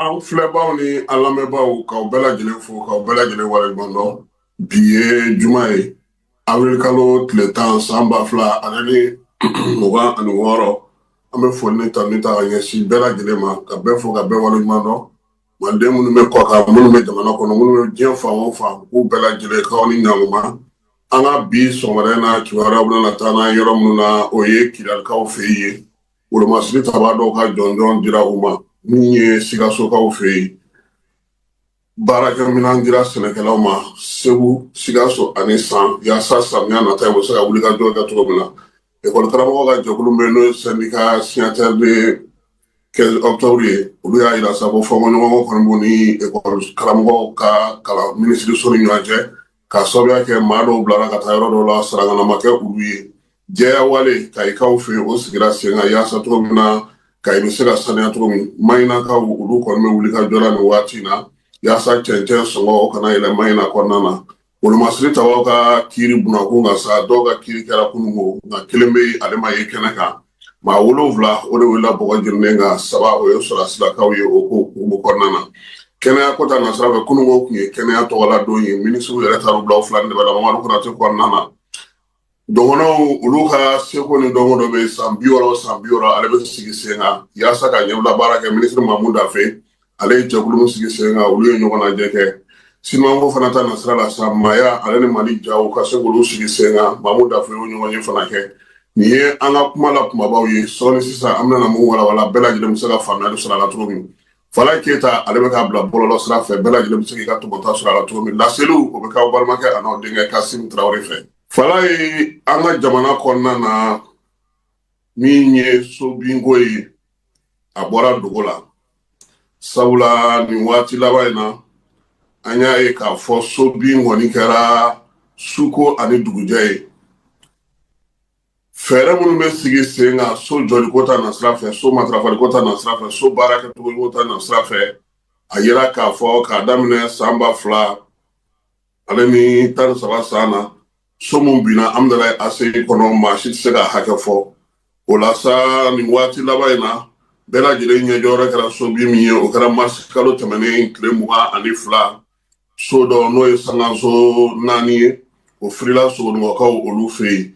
An filɛbaw ni an lamɛnbaaw, k'aw bɛɛ lajɛlen fo, k'aw bɛɛ lajɛlen waleɲuman dɔn. Bi ye juma ye, awirili kalo tile 10, san 2026. An bɛ foli ni tanuni ta ka ɲɛsin bɛɛ lajɛlen ma, ka bɛɛ fo, ka bɛɛ waleɲuman dɔn. Maliden minnu bɛ kɔkan, minnu bɛ jamana kɔnɔ, minnu bɛ diɲɛ fan o fan, k'u bɛɛ lajɛlen k'aw ni ɲankuma. An ka bi sɔgɔmada in na, kibaruyaw bɛna taa n'an yɔrɔ minnu na, o ye Kidalikaw fɛ yen. Wolomasiri taba dɔw ka jɔnjɔn dira u ma. Min ye Sikasokaw fɛ yen, baarakɛminɛn dira sɛnɛkɛlaw ma Segu, Sikaso ani San, yaasa samiya nata u bɛ se ka wulikajɔ kɛ cogo min na. Ekɔli karamɔgɔ ka jɛkulu bɛ yen, n'o ye syndicat signataire de 15 octobre ye, olu y'a yira sa ko fɔnkɔɲɔgɔnkɔ kɔni b'u ni ekɔli karamɔgɔw ka kalan minisiriso ni ɲɔgɔn cɛ, k'a sababuya kɛ maa dɔw bilara ka taa yɔrɔ dɔw la, sarangana ma kɛ olu ye. Jɛya wale Kayikaw fɛ yen, o sigira sen kan yaasa cogo min na Kayi bɛ se ka saniya cogo min. Mahinakaw, olu kɔni bɛ wuli ka jɔ la nin waati in na yaasa cɛncɛn sɔngɔ o kana yɛlɛ Mahina kɔnɔna na. Wolomasiri tabaw ka kiiri bunakun kan sa, dɔw ka kiiri kɛra kununko, nka kelen bɛ yen, ale ma ye kɛnɛ kan. Maa wolonwula o de wulila bɔgɔ jeninen kan, saba o ye sɔrɔdasilakaw ye o ko hukumu kɔnɔna na. Kɛnɛya ko ta nasira fɛ, kununko tun ye kɛnɛya tɔgɔla don ye. Minisiriw yɛrɛ taar'u bila u fila ni de la Mamadu Konate kɔnɔna na. Dɔgɔnɔw, olu ka seko ni dɔnko dɔ bɛ san 60, san 60, ale bɛ sigi sen kan yaasa ka ɲɛbila baara kɛ. Minisiri Mamu Dafe, ale ye jɛkulu min sigi sen kan, olu ye ɲɔgɔn lajɛ kɛ. Simanko fana ta nasira la sa, maaya ale ni Mali jaw ka se k'olu sigi sen kan, Mamu Dafe y'o ɲɔgɔn ye fana kɛ. Nin ye an ka kuma la kumabaw ye. Sɔɔni sisan, an bɛna mun walawala, bɛɛ lajɛlen bɛ se ka faamuyali sɔrɔ a la cogo min. Falaye Keyita, ale bɛ k'a bila bɔlɔlɔ sira fɛ, bɛɛ lajɛlen bɛ se k'i ka tɔmɔta sɔrɔ a la cogo min. Laseliw, o bɛ k'aw balimakɛ an'aw denkɛ Kasim Tarawele fɛ. Falaye, an ka jamana kɔnɔna na, min ye so binko ye, a bɔra dogo la, sabula nin waati laban in na, an y'a ye k'a fɔ so bin kɔni kɛra suko ani dugujɛ ye. Fɛɛrɛ minnu bɛ sigi sen kan so jɔliko ta nasira fɛ, so matarafaliko ta nasira fɛ, so baara kɛcogo ta nasira fɛ, a yira k'a fɔ k'a daminɛ san 2013 san na, so mun binna Amudalayi ACI kɔnɔ, maa si tɛ se ka hakɛ fɔ o la sa. Nin waati laban in na, bɛɛ lajɛlen ɲɛjɔyɔrɔ kɛra so bin min ye, o kɛra marisi kalo tɛmɛnen tile 22. So dɔ, n'o ye sankanso naani ye, o firila Sogonikɔkaw olu fɛ yen.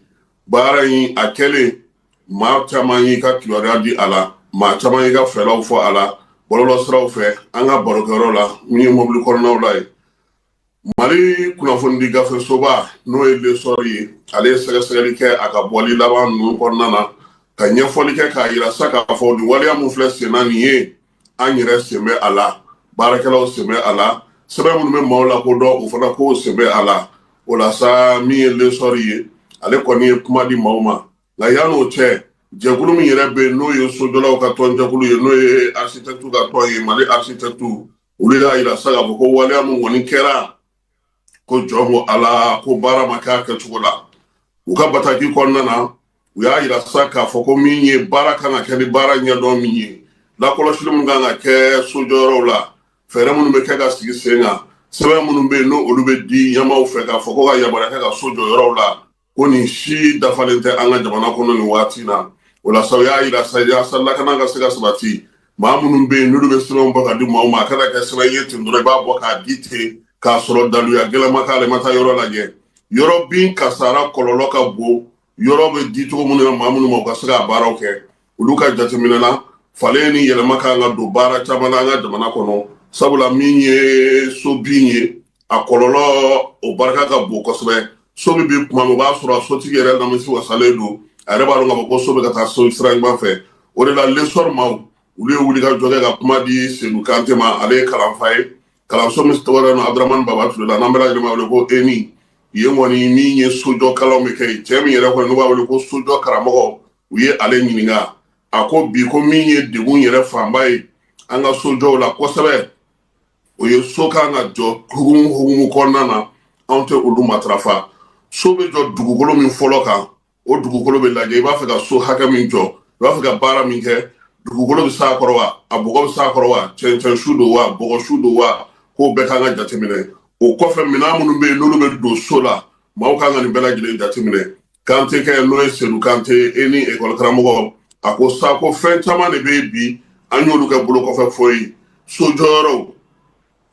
Baara in a kɛlen, maa caman y'i ka kibaruya di a la, maa caman y'i ka fɛlaw fɔ a la bɔlɔlɔ siraw fɛ, an ka barokɛyɔrɔ la, min ye mobili kɔnɔnaw la ye. Mali kunnafonidi gafe soba, n'o ye L'Essor ye, ale ye sɛgɛsɛgɛli kɛ a ka bɔli laban ninnu kɔnɔna na, ka ɲɛfɔli kɛ k'a yira sa k'a fɔ nin waleya min filɛ sen na nin ye, an yɛrɛ sen bɛ a la, baarakɛlaw sen bɛ a la, sɛbɛn minnu bɛ maaw lakodɔn, o fana k'o sen bɛ a la. O la sa, min ye L'Essor ye, ale kɔni ye kuma di maaw ma. Nka yann'o cɛ, jɛkulu min yɛrɛ bɛ yen, n'o ye sojɔlaw ka tɔnjɛkulu ye, n'o ye architecte ka tɔn ye, Mali architecte, olu y'a yira sa k'a fɔ ko waleya min kɔni kɛra, ko jɔn ko Ala, ko baara ma kɛ a kɛcogo la. U ka bataki kɔnɔna na, u y'a yira sa k'a fɔ ko min ye baara kan ka kɛ ni baara ɲɛdɔn min ye, lakɔlɔsili min kan ka kɛ sojɔyɔrɔw la, fɛɛrɛ minnu bɛ kɛ ka sigi sen kan, sɛbɛn minnu bɛ yen, n'o olu bɛ di ɲɛmaaw fɛ k'a fɔ ko ka yamaruya kɛ ka so jɔ yɔrɔw la, ko nin si dafalen tɛ an ka jamana kɔnɔ nin waati na. O la sa, u y'a yira sa, yaasa lakana ka se ka sabati, maa minnu bɛ yen, n'olu bɛ sɛbɛnw bɔ ka di maaw ma, a kana kɛ sɛbɛn ye ten dɔrɔn, i b'a bɔ k'a di ten k'a sɔrɔ daluya gɛlɛn ma k'ale ma taa yɔrɔ lajɛ. Yɔrɔ bin kasara kɔlɔlɔ ka bon, yɔrɔ bɛ di cogo minnu na maa minnu ma, u ka se k'a baaraw kɛ. Olu ka jateminɛ na, falen ni yɛlɛma kan ka don baara caman na an ka jamana kɔnɔ, sabula min ye so bin ye, a kɔlɔlɔ o barika ka bon kosɛbɛ. So bɛ bin tuma min, o b'a sɔrɔ a sotigi yɛrɛ namisi wasalen don, a yɛrɛ b'a dɔn k'a fɔ ko so bɛ ka taa so sira ɲuman fɛ. O de la, L'Essor maaw, olu ye wuli ka jɔ kɛ ka kuma di Sedu Kante ma. Ale ye kalanfa ye kalanso min tɔgɔ dɔn Abdramani Baba Ture la, n'an bɛɛ lajɛlen b'a wele ko ENI. Yen kɔni, min ye sojɔ kalanw bɛ kɛ yen, cɛ min yɛrɛ kɔni n'u b'a wele ko sojɔ karamɔgɔ, u ye ale ɲininka. A ko bi ko min ye degun yɛrɛ fanba ye an ka sojɔw la kosɛbɛ, o ye so kan ka jɔ hukumu kɔnɔna na, anw tɛ olu matarafa. So bɛ jɔ dugukolo min fɔlɔ kan, o dugukolo bɛ lajɛ. I b'a fɛ ka so hakɛ min jɔ, i b'a fɛ ka baara min kɛ, dugukolo bɛ s'a kɔrɔ wa, a bɔgɔ bɛ s'a kɔrɔ wa, cɛncɛn su don wa, bɔgɔ su don wa, k'o bɛɛ kan ka jateminɛ. O kɔfɛ, minɛn minnu bɛ yen, n'olu bɛ don so la, maaw kan ka nin bɛɛ lajɛlen jateminɛ. Kante kɛ, n'o ye Sedu Kante, e ni ekɔli karamɔgɔ, a ko sa ko fɛn caman de bɛ yen bi, an y'olu kɛ bolo kɔfɛ foyi. Sojɔyɔrɔw,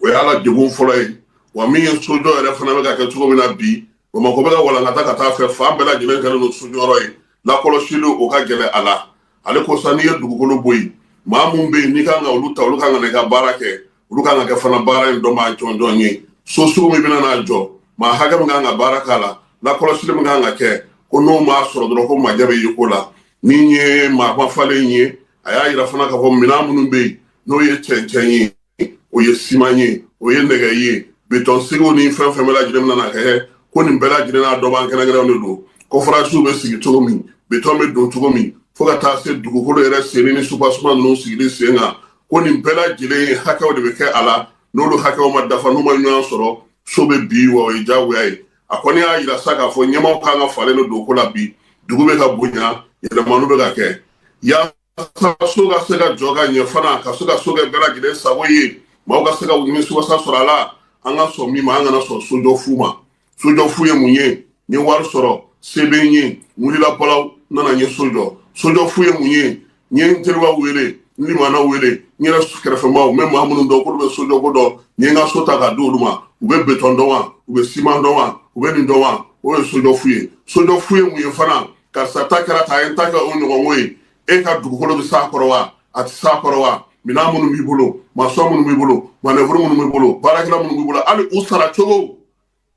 o y'a la degun fɔlɔ ye. Wa min ye sojɔ yɛrɛ fana bɛ ka kɛ cogo min na bi, Bamakɔ bɛ ka walankata ka taa fɛ, fan bɛɛ lajɛlen kɛlen don sojɔyɔrɔ ye, lakɔlɔsili o ka gɛlɛn a la. Ale ko sa, n'i ye dugukolo bɔ yen, maa mun bɛ yen n'i kan ka olu ta, olu kan ka na i ka baara kɛ, olu kan ka kɛ fana baara in dɔnbaa jɔnjɔn ye. So sugu min bɛna n'a jɔ, maa hakɛ min kan ka baara k'a la, lakɔlɔsili min kan ka kɛ, ko n'o m'a sɔrɔ dɔrɔn, ko majɛ bɛ ye ko la. Min ye maa mafalen ye, a y'a yira fana k'a fɔ minɛn minnu bɛ yen, n'o ye cɛncɛn ye, o ye siman ye, o ye nɛgɛ ye, bitɔn sigiw ni fɛn fɛn bɛɛ lajɛlen bɛna kɛ, ko nin bɛɛ lajɛlen n'a dɔban kɛrɛnkɛrɛnw de don. Coffragew bɛ sigi cogo min, bitɔn bɛ don cogo min, fo ka taa se dugukolo yɛrɛ senni ni soubassement ninnu sigili sen kan, ko nin bɛɛ lajɛlen hakɛw de bɛ kɛ a la. N'olu hakɛw ma dafa, n'u ma ɲɔgɔn sɔrɔ, so bɛ bin, wa o ye diyagoya ye. A kɔni y'a yira sa k'a fɔ ɲɛmaaw kan ka falen de don ko la bi. Dugu bɛ ka bonya, yɛlɛmaniw bɛ ka kɛ yaasa so ka se ka jɔ ka ɲɛ fana, ka se ka so kɛ bɛɛ lajɛlen sago ye, maaw ka se ka nimisiwasa sɔrɔ a la. An ka sɔn min ma, an kana sɔn sojɔ fu ma. Sojɔ fu ye mun ye? N ye wari sɔrɔ, se bɛ n ye, n wulila balaw, n nana n ye so jɔ. Sojɔ fu ye mun ye? N ye n teribaw wele, n limanaw wele, n yɛrɛ kɛrɛfɛmaaw, n bɛ maa minnu dɔn k'olu bɛ sojɔko dɔn, n ye n ka so ta k'a di olu ma. U bɛ betɔn dɔn wa? U bɛ siman dɔn wa? U bɛ nin dɔn wa? O ye sojɔ fu ye. Sojɔ fu ye mun ye fana? Karisa ta kɛra ta ye, n ta kɛ o ɲɔgɔnko ye. E ka dugukolo bɛ s'a kɔrɔ wa? A tɛ s'a kɔrɔ wa? Minɛn minnu b'i bolo, masɔn minnu b'i bolo, manɛfuru minnu b'i bolo, baarakɛla minnu b'i bolo, hali u sara cogo,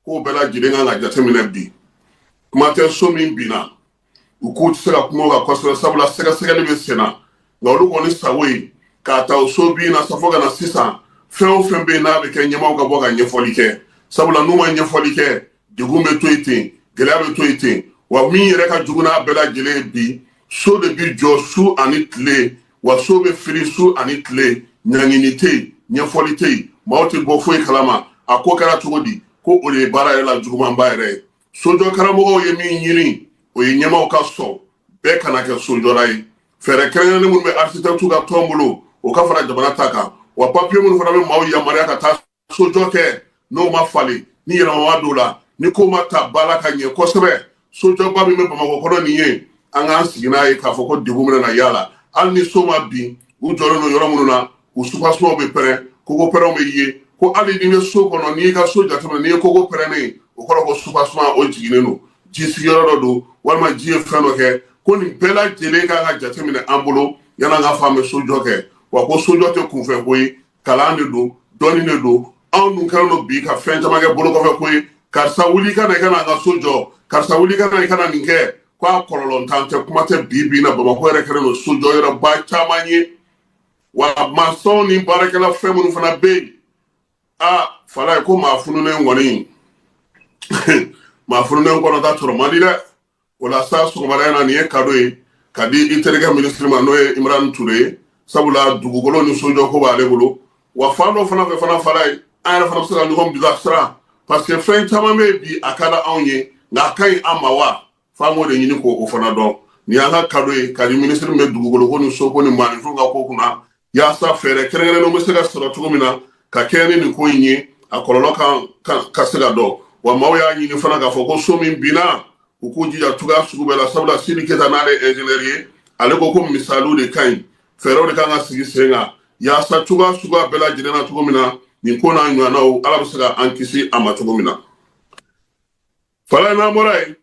k'o bɛɛ lajɛlen kan ka jateminɛ bi. Kuma tɛ so min binna, u k'u tɛ se ka kuma o kan kosɛbɛ, sabula sɛgɛsɛgɛli bɛ sen na. Nka olu kɔni sago ye k'a ta o so bin na sa fo ka na sisan, fɛn o fɛn bɛ yen n'a bɛ kɛ, ɲɛmaaw ka bɔ ka ɲɛfɔli kɛ, sabula n'u ma ɲɛfɔli kɛ, degun bɛ to yen ten, gɛlɛya bɛ to yen ten. Wa min yɛrɛ ka jugu n'a bɛɛ lajɛlen ye bi, so de bi jɔ su ani tile, wa so bɛ firi su ani tile, ɲangini tɛ yen, ɲɛfɔli tɛ yen, maaw tɛ bɔ foyi kalama a ko kɛra cogo di. Ko o de ye baara yɛrɛ la jugumanba yɛrɛ ye. Sojɔ karamɔgɔw ye min ɲini, o ye ɲɛmaaw ka sɔn bɛɛ kana kɛ sojɔla ye. Fɛɛrɛ kɛrɛnkɛrɛnnen minnu bɛ architecte ka tɔn bolo, o ka fara jamana ta kan. Wa papiye minnu fana bɛ maaw yamaruya ka taa sojɔ kɛ, n'o ma falen, ni yɛlɛma ma don la, ni ko ma ta ba la ka ɲɛ kosɛbɛ, sojɔba min bɛ Bamakɔ kɔnɔ nin ye, an k'an sigi n'a ye k'a fɔ ko degun bɛna na y'a la. Hali ni so ma bin, u jɔlen don yɔrɔ minnu na, u soubassementw bɛ pɛrɛn, kogo pɛrɛnw bɛ ye. Ko hali n'i bɛ so kɔnɔ, n'i y'i ka so jateminɛ, n'i ye kogo pɛrɛnnen ye, o kɔrɔ ko soubassement o jiginnen don, ji sigiyɔrɔ dɔ don, walima ji ye fɛn dɔ kɛ. Ko nin bɛɛ lajɛlen kan ka jateminɛ an bolo yan'an ka fɔ an bɛ sojɔ kɛ. Wa ko sojɔ tɛ kunfɛ ko ye, kalan de don, dɔnni de don. Anw dun kɛlen don bi ka fɛn caman kɛ bolokɔfɛ ko ye. Karisa wuli ka na i ka na an ka so jɔ, karisa wuli ka na i ka na nin kɛ. Ko a kɔlɔlɔntan tɛ, kuma tɛ bi bi na, Bamakɔ yɛrɛ kɛlen don sojɔ yɔrɔba caman ye. Wa masɔn ni baarakɛla fɛn minnu fana bɛ yen, a fala ye ko maa fununen kɔni, maa fununen kɔnɔta sɔrɔ man di dɛ. O la sa, sɔgɔmada in na, nin ye kado ye ka di i terikɛ minisiri ma, n'o ye Imran Ture ye, sabula dugukolo ni sojɔ ko b'ale bolo. Wa fan dɔ fana fɛ fana, fala ye, an yɛrɛ fana bɛ se ka ɲɔgɔn bilasira, parce que fɛn caman bɛ yen bi, a ka di anw ye, nka a ka ɲi an ma wa? F'an k'o de ɲini k'o fana dɔn. Nin y'an ka kado ye ka di minisiri min bɛ dugukolo ko ni soko ni maaninfinw ka ko kunna, yaasa fɛɛrɛ kɛrɛnkɛrɛnnenw bɛ se ka sɔrɔ cogo min na ka kɛɲɛ ni nin ko in ye, a kɔlɔlɔ kan ka se ka dɔn. Wa maaw y'a ɲini fana k'a fɔ ko so min binna, u k'u jija cogoya sugu bɛɛ la, sabula Sidi Keyita, n'ale ye ingénieur ye, ale ko ko misaliw de ka ɲi, fɛɛrɛw de kan ka sigi sen kan yaasa cogoya suguya bɛɛ lajɛlen na cogo min na, nin ko n'a ɲɔgɔnnaw, Ala bɛ se ka an kisi a ma cogo min na. Fala, n'an bɔra yen,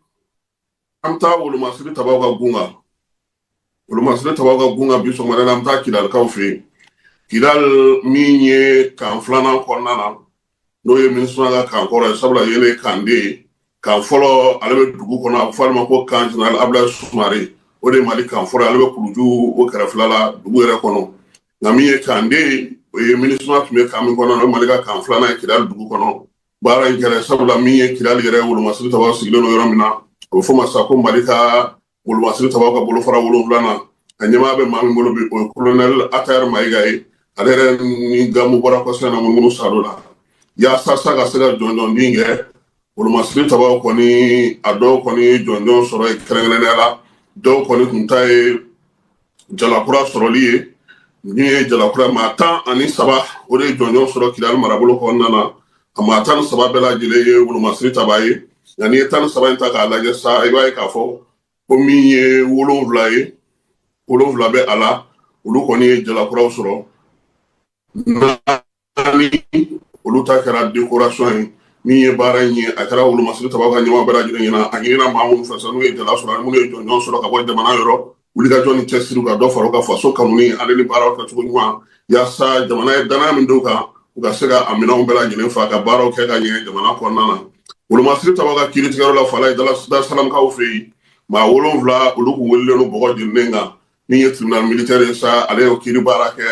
an bɛ taa wolomasiri tabaw ka gun kan. Wolomasiri tabaw ka gun kan bi sɔgɔmada in na, an bɛ taa Kidalikaw fɛ yen. Kidal min ye camp filanan kɔnɔna na, n'o ye MINUSMA ka camp kɔrɔ ye, sabula yen ye camp den ye. Camp fɔlɔ, ale bɛ dugu kɔnɔ, a bɛ fɔ ale ma ko camp général Abdoulaye Soumaré, o de ye Mali camp fɔlɔ ye, ale bɛ Kuluju o kɛrɛfɛla la, dugu yɛrɛ kɔnɔ. Nka min ye camp den ye, o ye MINUSMA tun bɛ camp min kɔnɔ, o ye Mali ka camp filanan ye Kidali dugu kɔnɔ. Baara in kɛra sabula min ye Kidali yɛrɛ wolomasiri tabaw sigilen don yɔrɔ min na, a bɛ fɔ ma sa ko Mali ka wolomasiri tabaw ka bolofara wolonwulanan, a ɲɛmaa bɛ maa min bolo bi, o ye colonel Atayɛri Mayiga ye. Ale yɛrɛ ni gamu bɔra kɔsɛbɛ na munumunu salo la yaasa sa ka se ka jɔnjɔn din kɛ. Wolomasiri tabaw kɔni, a dɔw kɔni ye jɔnjɔn sɔrɔ yen kɛrɛnkɛrɛnnenya la, dɔw kɔni tun ta ye jalakura sɔrɔli ye. Min ye jalakura maa 13, o de ye jɔnjɔn sɔrɔ Kidali marabolo kɔnɔna na. A maa 13 bɛɛ lajɛlen ye wolomasiri taba ye. Nka n'i ye 13 in ta k'a lajɛ sa, i b'a ye k'a fɔ ko min ye wolonwula ye, wolonwula bɛ a la, olu kɔni ye jalakuraw sɔrɔ. Naani, olu ta kɛra décoration ye. Min ye baara in ye, a kɛra wolomasiri tabaw ka ɲɛmaa bɛɛ lajɛlen ɲɛna. A ɲinina maa minnu fɛ sa, n'u ye jala sɔrɔ ani minnu ye jɔnjɔn sɔrɔ ka bɔ jamana yɔrɔ, wulikajɔ ni cɛsiriw ka dɔ fara u ka faso kanuni ale ni baaraw kɛcogo ɲuman, yaasa jamana ye danaya min d'u kan, u ka se ka a minɛnw bɛɛ lajɛlen fa ka baaraw kɛ ka ɲɛ jamana kɔnɔna na. Wolomasiri tabaw ka kiiritigɛyɔrɔ la, Falaye, Darusalamkaw fɛ yen, maa 7, olu kun welelen don bɔgɔ jeninen kan. Min ye tribunal militaire ye sa, ale y'o kiiri baara kɛ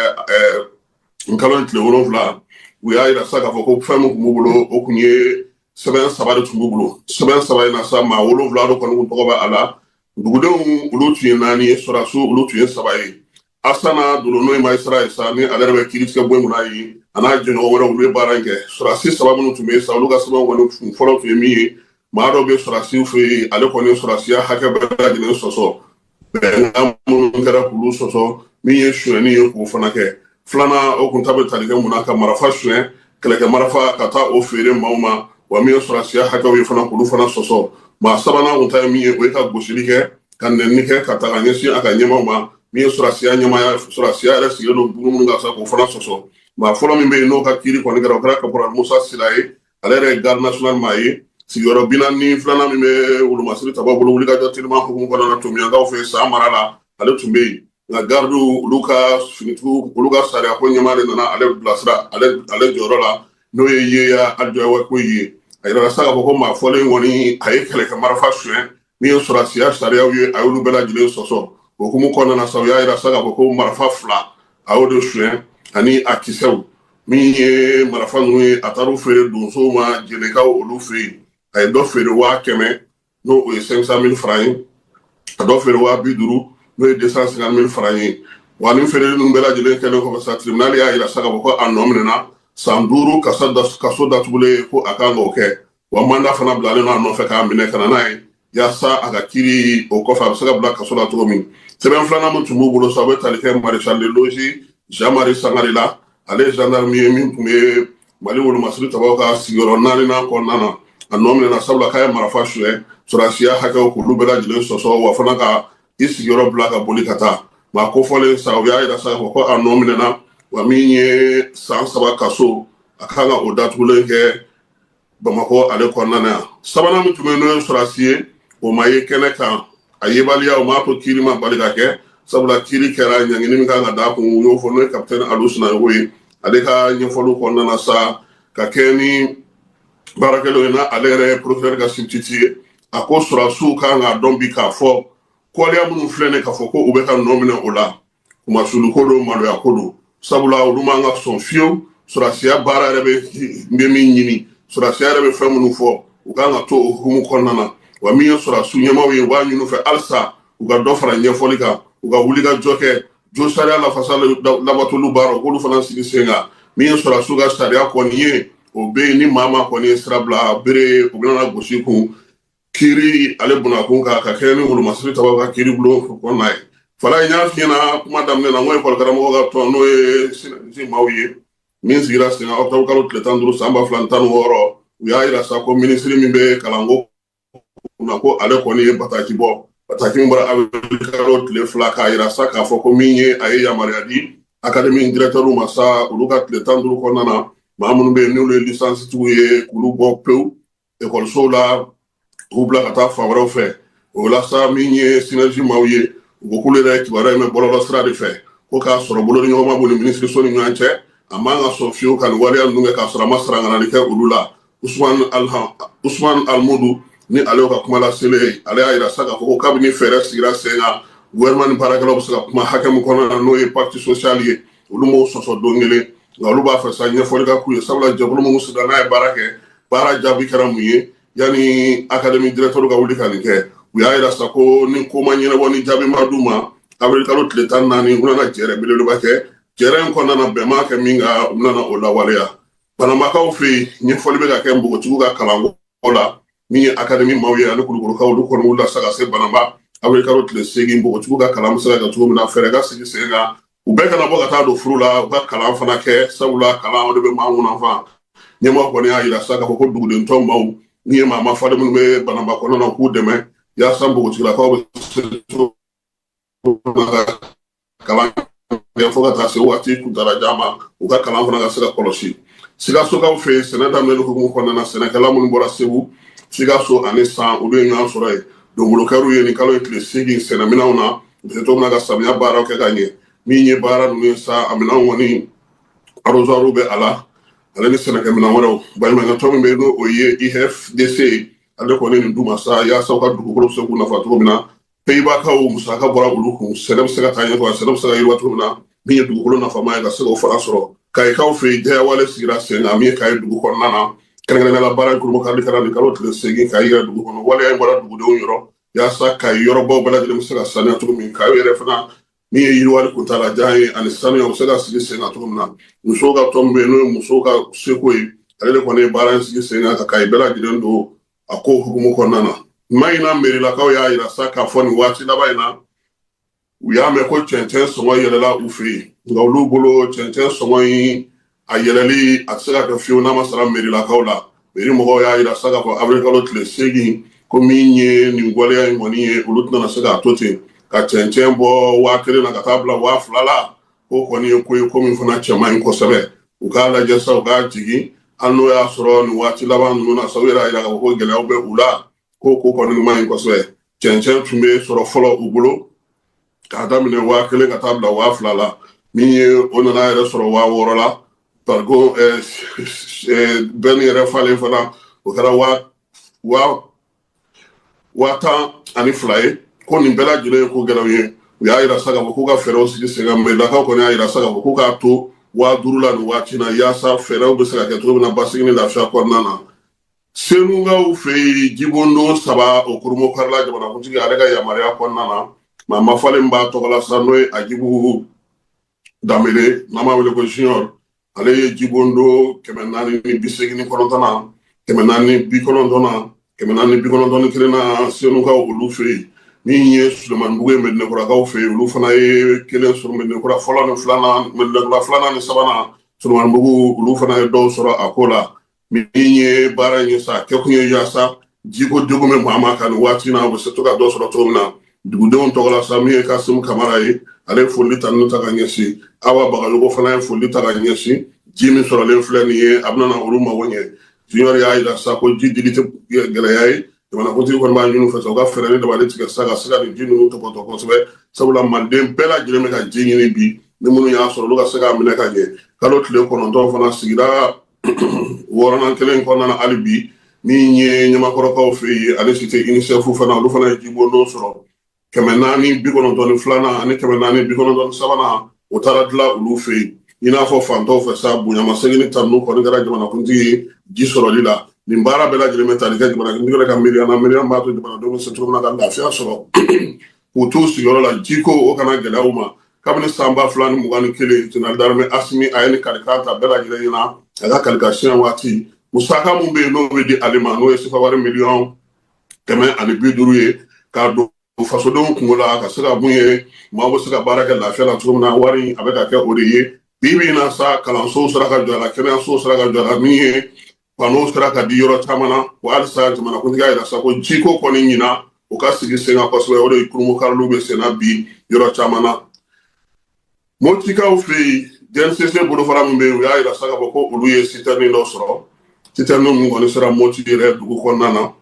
n kalo in tile 7. U y'a yira sa k'a fɔ ko fɛn min tun b'u bolo, o kun ye sɛbɛn 3 de tun b'u bolo. Sɛbɛn 3 in na sa, maa 7 de kɔni kun tɔgɔ bɛ a la. Dugudenw, olu tun ye naani ye, sɔrɔdasiw, olu tun ye 3 ye. Asana Dolo, n'o ye magistrat ye sa, ni ale yɛrɛ bɛ kiiritigɛ bon kunna yen, a n'a jɛɲɔgɔn wɛrɛw, olu ye baara in kɛ. Sɔrɔdasi 3 minnu tun bɛ yen sa, olu ka sɛbɛnw kɔni kun fɔlɔ tun ye min ye, maa dɔ bɛ sɔrɔdasiw fɛ yen, ale kɔni ye sɔrɔdasiya hakɛ bɛɛ lajɛlen sɔsɔ, bɛnkan minnu kɛra k'olu sɔsɔ, min ye sonyɛni ye k'o fana kɛ. Filanan, o kun ta bɛ tali kɛ mun na? Ka marafa suɲɛ, kɛlɛkɛ marafa, ka taa o feere maaw ma. Wa min ye sɔrɔdasiya hakɛw ye fana, k'olu fana sɔsɔ. Maa sabanan kun ta ye min ye, o ye ka gosili kɛ, ka nɛnini kɛ ka ta ka ɲɛsin a ka ɲɛmaaw ma. Min ye sɔrɔdasiya ɲɛmaaya, sɔrɔdasiya yɛrɛ sigilen don dugu minnu kan sa, k'o fana sɔsɔ. Maa fɔlɔ min bɛ yen n'o ka kiiri kɔni kɛra, o kɛra caporal Musa Sila ye. Ale yɛrɛ ye garde national maa ye, sigiyɔrɔ 42nan min bɛ wolomasiri tabaw bolo wulikajɔ teliman hukumu kɔnɔna na, Tomiyankaw fɛ San mara la, ale tun bɛ yen. Nka gardiw, olu ka finitigiw, olu ka sariya ko ɲɛmaa de nana ale bilasira ale jɔyɔrɔ la, n'o ye Yeya Adjoa ko ye. A yirala sa k'a fɔ ko maa fɔlen kɔni, a ye kɛlɛkɛ marifa suɲɛ. Min ye sɔrɔdasiya sariyaw ye, a y'olu bɛɛ lajɛlen sɔsɔ. O hukumu kɔnɔna na sa, u y'a yira sa k'a fɔ ko marifa 2, a y'o de suɲɛ ani a kisɛw. Min ye marifa ninnu ye, a taar'u feere donsow ma Jɛnɛkaw olu fɛ yen. A ye dɔ feere 100 000, n'o o ye 500 000 francs ye, ka dɔ feere 50 000, n'o ye 250 000 francs ye. Wa nin feereli ninnu bɛɛ lajɛlen kɛlen kɔfɛ sa, tribunal y'a yira sa k'a fɔ ko a nɔ minɛna, san 5 kaso datugulen, ko a kan k'o kɛ. Wa mandat fana bilalen don a nɔfɛ k'a minɛ ka na n'a ye, yaasa a ka kiiri o kɔfɛ, a bɛ se ka bila kaso la cogo min. Sɛbɛn filanan min tun b'u bolo sa, o bɛ tali kɛ maréchal de logis Jean Marie Sangare la. Ale ye gendarme ye min tun bɛ Mali wolomasiri tabaw ka sigiyɔrɔ naaninan kɔnɔna na. A nɔ minɛna sabula k'a ye marifa suɲɛ, sɔrɔdasiya hakɛw k'olu bɛɛ lajɛlen sɔsɔ, wa fana ka i sigiyɔrɔ bila ka boli ka taa. Maa kofɔlen sa, u y'a yira sa k'a fɔ ko a nɔ minɛna, wa min ye san 3 kaso, a kan ka o datugulen kɛ Bamakɔ ale kɔnɔna na yan. Sabanan min tun bɛ yen, n'o ye sɔrɔdasi ye, o ma ye kɛnɛ kan. A yebaliya, o m'a to kiiri ma bali ka kɛ, sabula kiiri kɛra, ɲangini min kan ka d'a kun, u y'o fɔ, n'o ye capitaine Alu Sinayogo ye. Ale ka ɲɛfɔliw kɔnɔna na sa, ka kɛ ni baarakɛlaw ye, n'a ale yɛrɛ ye procureur ka substitut ye, a ko sɔrɔdasiw kan k'a dɔn bi k'a fɔ kɔliya minnu filɛ nin k'a fɔ ko u bɛ ka nɔ minɛ o la, kumasuli ko don, maloya ko don, sabula olu man ka sɔn fiyewu. Sɔrɔdasiya baara yɛrɛ bɛ min ɲini, sɔrɔdasiya yɛrɛ bɛ fɛn minnu fɔ, u kan ka to o hukumu kɔnɔna na. Wa min ye sɔrɔdasiw ɲɛmaaw ye, u b'a ɲini u fɛ halisa u ka dɔ fara ɲɛfɔli kan, u ka wuli ka jɔ kɛ, jo sariya lafasa labatoli baara, u k'olu fana sigi sen kan. Min ye sɔrɔdasiw ka sariya kɔni ye, o bɛ yen, ni maa maa kɔni ye sira bila bere, u bɛna gosi kun kiiri ale bunakun kan, ka kɛ ni wolomasiri tabaw ka kiiri bulon kɔnɔna ye. Fala, n y'a f'i ɲɛna kuma daminɛ na, n ko ekɔli karamɔgɔ ka tɔn, n'o ye SYNERGIE maaw ye, min sigira sen kan octobre kalo tile 15 san 2016, u y'a yira sa ko minisiri min bɛ kalanko kunna, ko ale kɔni ye bataki bɔ, bataki min bɔra avril kalo tile 2, k'a yira sa k'a fɔ ko min ye, a ye yamaruya di académie directeur ma sa, olu ka tile 15 kɔnɔna na, maa minnu bɛ yen n'olu ye licence tigiw ye, k'olu bɔ pewu ekɔlisow la, k'u bila ka taa fan wɛrɛw fɛ. O la sa, min ye SYNERGIE maaw ye, u ko k'olu yɛrɛ ye kibaruya in mɛn bɔlɔlɔ sira de fɛ, ko k'a sɔrɔ bolodiɲɔgɔnma b'u ni minisiriso ni ɲɔgɔn cɛ, a man ka sɔn fiyewu ka nin waleya ninnu kɛ k'a sɔrɔ a ma saranganali kɛ olu la. Usman Almudu, ni ale ka kuma laselen ye, ale y'a yira sa k'a fɔ ko kabini fɛɛrɛ sigira sen kan, gouvernement ni baarakɛlaw bɛ se ka kuma hakɛ min kɔnɔna na, n'o ye pacte social ye, olu m'o sɔsɔ don kelen. Nka olu b'a fɛ sa ɲɛfɔli ka k'u ye, sabula jɛkulu minnu sigira n'a ye baara kɛ, baara jaabi kɛra mun ye yanni académie directeur ka wuli ka nin kɛ? U y'a yira sa ko ni ko ma ɲɛnabɔ, ni jaabi ma d'u ma, avril kalo tile 14, u nana jɛrɛ belebeleba kɛ. Jɛrɛ in kɔnɔna na, bɛn ma kɛ min kan, u nana o lawaleya. Banamakaw fɛ yen, ɲɛfɔli bɛ ka kɛ npogotigiw ka kalanko la. Min ye académie maaw ye ani Kulukorokaw, olu kɔni wulila sa ka se Banamba avril kalo tile 8, npogotigiw ka kalan bɛ se ka kɛ cogo min na, fɛɛrɛ ka sigi sen kan, u bɛɛ kana bɔ ka taa don furu la, u ka kalan fana kɛ, sabula kalan o de bɛ maa nafa. Ɲɛmɔgɔ kɔni y'a yira sa k'a fɔ ko duguden tɔ maaw, ni ye maa ma falen minnu bɛ Banamba kɔnɔna na, k'u dɛmɛ yaasa npogotigilakaw bɛ se cogo min na ka kalan kɛ. kɛ fo ka taa se waati kuntaalajan ma, u ka kalan fana ka se ka kɔlɔsi. Sikasokaw fɛ yen, sɛnɛ daminɛli hukumu kɔnɔna na, sɛnɛkɛla minnu bɔra Segu, Sikaso ani San, olu ye ɲɔgɔn sɔrɔ yen. Donbolokɛriw ye nin kalo in tile 8 sɛnɛminɛnw na, u bɛ se cogo min na ka samiya baaraw kɛ ka ɲɛ. Min ye baara ninnu ye sa, a minɛnw kɔni, arrosoir bɛ a la, ale ni sɛnɛkɛminɛn wɛrɛw. Baɲumankɛtɔn min bɛ yen, n'o o ye IFDC ye, ale kɔni nin d'u ma sa, yaasa u ka dugukolo bɛ se k'u nafa cogo min na. Peyibakaw musaka bɔra olu kun, sɛnɛ bɛ se ka taa ɲɛ, sɛnɛ bɛ se ka yiriwa cogo min na, min ye dugukolo nafama ye, ka se k'o fana sɔrɔ. Kayikaw fɛ yen, jɛyawale sigira sen kan min ye Kayi dugu kɔnɔna na. Kɛrɛnkɛrɛnnenya la, baara in kurunbonkarili kɛra nin kalo tile 8 Kayi yɛrɛ dugu kɔnɔ. Waleya in bɔra dugudenw yɔrɔ yaasa Kayi yɔrɔbaw bɛɛ lajɛlen bɛ se ka saniya cogo min, Kayi yɛrɛ fana, min ye yiriwali kuntaalajan ye ani sanuya, u bɛ se ka sigi sen kan cogo min na. Musow ka tɔn min bɛ yen, n'o ye musow ka seko ye, ale de kɔni ye baara in sigi sen kan ka Kayi bɛɛ lajɛlen don a ko hukumu kɔnɔna na. Mayina merilakaw y'a yira sa k'a fɔ nin waati laban in na, u y'a mɛn ko cɛncɛn sɔngɔ yɛlɛla u fɛ yen, nka olu bolo, cɛncɛn sɔngɔ in a yɛlɛli a tɛ se ka kɛ fiyewu n'a ma sara merilakaw la. Meri mɔgɔw y'a yira sa k'a fɔ avril kalo tile 8 ko min ye nin waleya in kɔni ye, olu tɛna se k'a to ten ka cɛncɛn bɔ 1000 na ka taa bila 2000 la. K'o kɔni ye ko ye, ko min fana cɛ man ɲi kosɛbɛ. U k'a lajɛ sa, u k'a jigin, hali n'o y'a sɔrɔ nin waati laban ninnu na sa, u yɛrɛ y'a yira k'a fɔ ko gɛlɛyaw bɛ u la, ko kɔni man ɲi kosɛbɛ. Cɛncɛn tun bɛ sɔrɔ fɔlɔ u bolo k'a daminɛ 1000 ka taa bila 2000 la, min ye o nana yɛrɛ sɔrɔ 6000 la. Pariko bɛn yɛrɛ falen fana, o kɛra 12,000 ye. Ko nin bɛɛ lajɛlen ye ko gɛlɛnw ye. U y'a yira sa k'a fɔ k'u ka fɛɛrɛw sigi sen kan. Mɛrilakaw kɔni y'a yira sa k'a fɔ k'u k'a to 5000 la nin waati na, yaasa fɛɛrɛw bɛ se ka kɛ cogo min na basigi ni lafiya kɔnɔna na. Senukaw fɛ yen, jibondo 3, o kurunbonkarila jamanakuntigi ale ka yamaruya kɔnɔna na. Maa mafalen b'a tɔgɔ la sa, n'o ye Agibu Danbele, n'an b'a wele ko Junior, ale ye jibondo 489 na, 490 na, 491 na Senukaw olu fɛ yen. Min ye Sulemanibugu ye, Medinɛkurakaw fɛ yen, olu fana ye kelen sɔrɔ, Medinɛkura fɔlɔ ni filanan, Medinɛkura filanan ni sabanan, Sulemanibugu, olu fana ye dɔw sɔrɔ a ko la. Min ye baara in ye sa, kɛkun ye yaasa jiko degun bɛ maa ma kan nin waati na, u bɛ se to ka dɔ sɔrɔ cogo min na. Dugudenw tɔgɔ la sa, min ye Kasimu Kamara ye, ale ye foli ta ninnu ta ka ɲɛsin. Awa Bagayogo fana ye foli ta ka ɲɛsin. Ji min sɔrɔlen filɛ nin ye, a bɛna na olu mago ɲɛ. Junior y'a yira sa ko ji dili tɛ gɛlɛya ye. Jamanakuntigi kɔni b'a ɲini u fɛ sa, u ka fɛɛrɛ ni dabali tigɛ sa ka se ka nin ji ninnu tɔpɔtɔ kosɛbɛ, sabula maliden bɛɛ lajɛlen bɛ ka ji ɲini bi. Ni minnu y'a sɔrɔ, olu ka se k'a minɛ ka ɲɛ. Kalo tile 9 fana, sigida wɔɔrɔnan kelen kɔnɔna na hali bi, min ye Ɲamakɔrɔkaw fɛ yen, ale cité UNICEF fana, olu fana ye jibondo sɔrɔ, 492nan ani 493nan, o taara dilan olu fɛ yen. I n'a fɔ fantanw fɛ sa, bonyamasegin ni tanuni kɔni kɛra jamanakuntigi ye ji sɔrɔli la. Nin baara bɛɛ lajɛlen bɛ tali kɛ jamanakuntigi yɛrɛ ka miiriya na, miiriya b'a to jamanadenw bɛ se cogo min na ka lafiya sɔrɔ k'u t'u sigiyɔrɔ la, jiko o kana gɛlɛya u ma. Kabini san 2021, général d'armée Asimi a ye nin kalikan ta bɛɛ lajɛlen ɲɛna a ka kalikan siɲɛ waati. Musaka mun bɛ yen, n'o bɛ di ale ma, n'o ye sefa wari 150 miliyɔn ye, k'a don fasodenw kungo la, ka se ka mun ye, maaw bɛ se ka baara kɛ lafiya la cogo min na, wari a bɛ ka kɛ o de ye. Bi bi in na sa, kalansow sera ka jɔ a la, kɛnɛyasow sera ka jɔ a la, min ye panneau sera ka di yɔrɔ caman na. Wa halisa jamanakuntigi y'a yira sa ko jiko kɔni ɲina, o ka sigi sen kan kosɛbɛ. O de ye kurunbonkariliw bɛ sen na bi yɔrɔ caman na. Motikaw fɛ yen, DNCC bolofara min bɛ yen, u y'a yira sa k'a fɔ ko olu ye citerne dɔ sɔrɔ, citerne min kɔni sera Moti yɛrɛ dugu kɔnɔna na.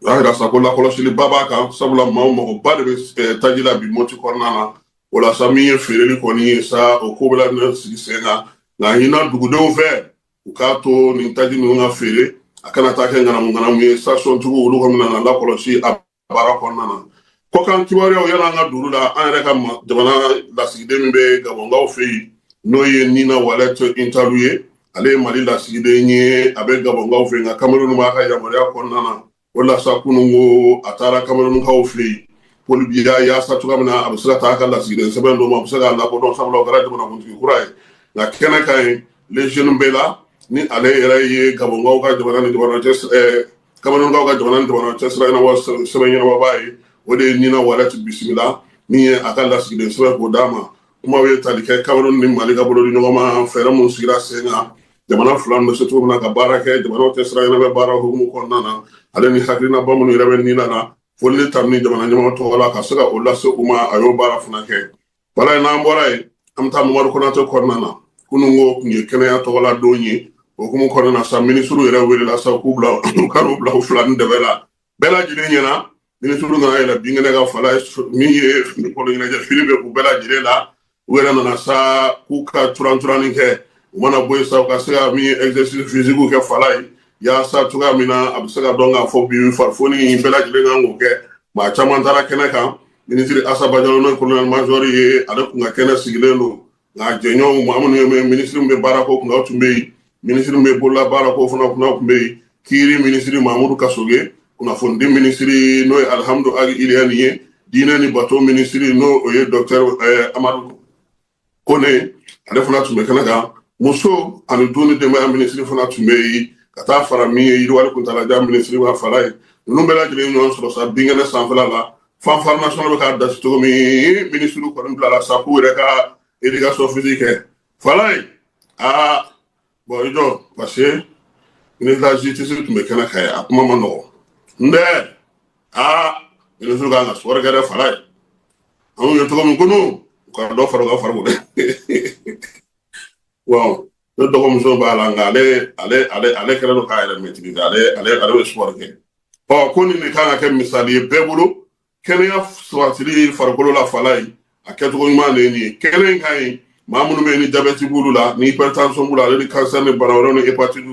U y'a yira sa ko lakɔlɔsiliba b'a kan, sabula maaw magoba de bɛ taji la bi Moti kɔnɔna na. O la sa, min ye feereli kɔni ye sa, o ko bɛ la sigi sen kan, nka ɲina dugudenw fɛ, u k'a to nin taji ninnu ka feere, a kana taa kɛ ŋanamu ŋanamu ye. Station-tigiw, olu kɔni nana lakɔlɔsi a baara kɔnɔna na. Kɔkan kibaruyaw, yala an ka dugu la, an yɛrɛ ka jamana lasigiden min bɛ Gabɔnkaw fɛ yen, n'o ye Nina Walɛt Intalu ye, ale ye Mali lasigiden ye, a bɛ Gabɔnkaw fɛ yen, nka Cameroun b'a ka yamaruya kɔnɔna na. O la sa, kunun ko a taara Camerounkaw fɛ yen, Paul Biya, yaasa cogoya min na a bɛ se ka taa a ka lasigiden sɛbɛn d'o ma, a bɛ se k'a lakodɔn, sabula o kɛra jamanakuntigi kura ye. Nka kɛnɛ kan yen, Lejeune Bela, ni ale yɛrɛ ye Gabɔnkaw ka jamana ni jamana cɛ, Camerounkaw ka jamana ni jamana cɛ sira ɲɛnabɔ sɛbɛn ɲɛnabɔbaa ye, o de ye Nina Walɛt bisimila, min ye a ka lasigiden sɛbɛn k'o d'a ma. Kumaw ye tali kɛ Cameroun ni Mali ka bolo di ɲɔgɔn ma, fɛɛrɛ mun sigira sen kan, jamana fila bɛ se cogo min na ka baara kɛ jamanaw cɛ sira ɲɛnabɔ baara hukumu kɔnɔna na, ale ni hakilinaba minnu yɛrɛ bɛ Nina na, foli ni tanuni jamana ɲɛmɔgɔ tɔgɔ la ka se ka o lase u ma, a y'o baara fana kɛ. Wala n'an bɔra yen, An bɛ taa Mamadu Konate kɔnɔna na. Kunun ko tun ye kɛnɛya tɔgɔla don ye. O hukumu kɔnɔna na sa, minisiriw yɛrɛ welela sa k'u bila, u ka n'u bila u fila ni dɛbɛ la. Bɛɛ lajɛlen ɲɛna, minisiriw nana yɛlɛ binkɛnɛ kan. Fala min ye finikolo ɲɛnajɛ fini bɛ u bɛɛ lajɛlen la. U yɛrɛ nana sa k'u ka turan-turanni kɛ. U mana bɔ yen sa, u ka se ka min ye exercice physique kɛ, fala ye, yaasa cogoya min na a bɛ se ka dɔn k'a fɔ bi farifoni bɛɛ lajɛlen kan k'o kɛ. Maa caman taara kɛnɛ kan. Minisiri Asa Bajalo, n'o ye colonel major ye, ale kun ka kɛnɛ sigilen don, nka jɛɲɔgɔnw, maa minnu ye minisiri min bɛ baarako kunna, o tun bɛ yen. Minisiri min bɛ bolola baarako fana kunna, o tun bɛ yen. Kiiri minisiri Mamudu Kasoge, kunnafonidi minisiri n'o ye Alihamudu Agi Iliyani ye, diinɛ ni bato minisiri n'o o ye docteur Amadu Kone, ale fana tun bɛ kɛnɛ kan. Muso ani du ni denbaya minisiri fana tun bɛ yen, ka taa fara min ye yiriwali kuntalajan minisiri ma, fala ye. Ninnu bɛɛ lajɛlen ɲɔgɔn sɔrɔ sa binkɛnɛ sanfɛla la. Fanfare nationale bɛ k'a dasi cogo min, minisiriw kɔni bilala sa k'u yɛrɛ ka éducation physique kɛ, fala ye. Aa bon, i jɔ, parce que ministre de la Justice tun bɛ kɛnɛ kan ye, a kuma ma nɔgɔ n dɛ. Aa, minisiriw kan ka sport kɛ dɛ, fala ye. Anw ye cogo min kunun, u ka dɔ fara u ka farikolo dɛ. Bon, ne dɔgɔmuso b'a la, nka ale kɛlen don k'a yɛrɛ maîtriser. Ale bɛ sport kɛ. Ɔ, ko nin de kan ka kɛ misali ye bɛɛ bolo, kɛnɛya sabatili farikolo la, fala ye, a kɛcogo ɲuman de ye nin ye. Kɛnɛ in ka ɲi maa minnu bɛ yen ni jabɛti b'olu la, ni hypertension b'u la, ale ni cancer ni bana wɛrɛw ni hépatite,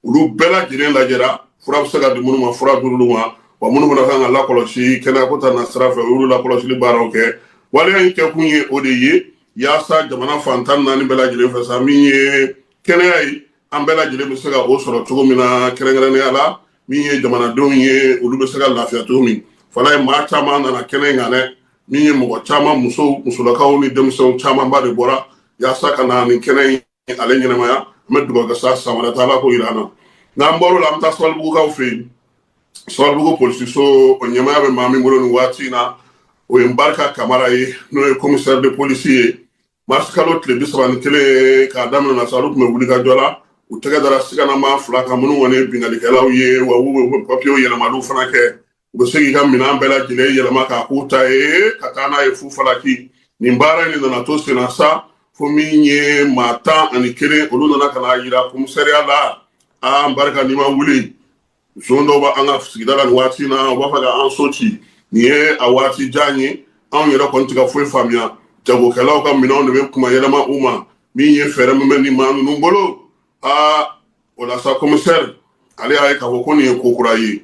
olu bɛɛ lajɛlen lajɛra. Fura bɛ se ka di minnu ma, fura d'olu ma. Wa minnu fana kan ka lakɔlɔsi kɛnɛyako ta na sira fɛ, u y'olu lakɔlɔsili baaraw kɛ. Waleya in kɛkun ye o de ye, yaasa jamana fan 14 bɛɛ lajɛlen fɛ sa, min ye kɛnɛya ye, an bɛɛ lajɛlen bɛ se ka o sɔrɔ cogo min na, kɛrɛnkɛrɛnnenya la min ye jamanadenw ye, olu bɛ se ka lafiya cogo min. Fana ye, maa caman nana kɛnɛ in kan dɛ. Min ye mɔgɔ caman, musow, musolakaw ni denmisɛnw camanba de bɔra yaasa ka na nin kɛnɛ in ale ɲɛnamaya. An bɛ dugawu kɛ sa, san wɛrɛ ta, Ala k'o yira an na. N'an bɔr'o la, an bɛ taa Sabalibugukaw fɛ yen. Sabalibugu polisiso, o ɲɛmaya bɛ maa min bolo nin waati in na, o ye Barika Kamara ye, n'o ye commissaire de police ye. Mars kalo tile 31 k'a daminɛ na sa, olu tun bɛ wuli ka jɔ la. U tɛgɛ dara siganama fila kan, minnu kɔni ye binkannikɛlaw ye. Wa u bɛ papiyew yɛlɛmaliw fana kɛ. U bɛ se k'i ka minɛn bɛɛ lajɛlen yɛlɛma k'a k'u ta ye, ka taa n'a ye fu falaki. Nin baara in nana to senna sa, fo min ye maa 11, olu nana ka na yira commissariat la. Aa, Barika, n'i ma wuli, zon dɔw b'an ka sigida la nin waati in na, u b'a fɛ ka an so ci. Nin ye a waati jan ye, anw yɛrɛ kɔni tɛ ka foyi faamuya. Jagokɛlaw ka minɛnw de bɛ kuma yɛlɛma u ma. Min ye fɛɛrɛ min bɛ nin maa ninnu bolo. Aa, o la sa, commissaire ale y'a ye k'a fɔ ko nin ye ko kura ye.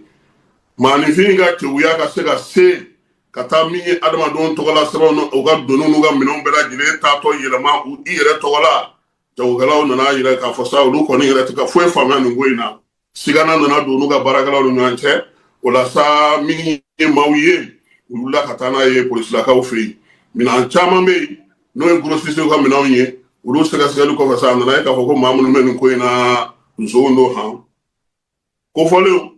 Maaninfin ka kewuya ka se ka se ka taa min ye adamadenw tɔgɔla sɛbɛnw, u ka doniw n'u ka minɛnw bɛɛ lajɛlen taatɔ yɛlɛma u i yɛrɛ tɔgɔ la. Jagokɛlaw nana yira k'a fɔ sa, olu kɔni yɛrɛ tɛ ka foyi faamuya nin ko in na. Sigana nana don n'u ka baarakɛlaw ni ɲɔgɔn cɛ. O la sa, min ye maaw ye, u wulila ka taa n'a ye polisilakaw fɛ yen. Minɛn caman bɛ yen, n'o ye grossistew ka minɛnw ye. Olu sɛgɛsɛgɛli kɔfɛ sa, a nana ye k'a fɔ ko maa minnu bɛ nin ko in na, nson don. Han kofɔlenw,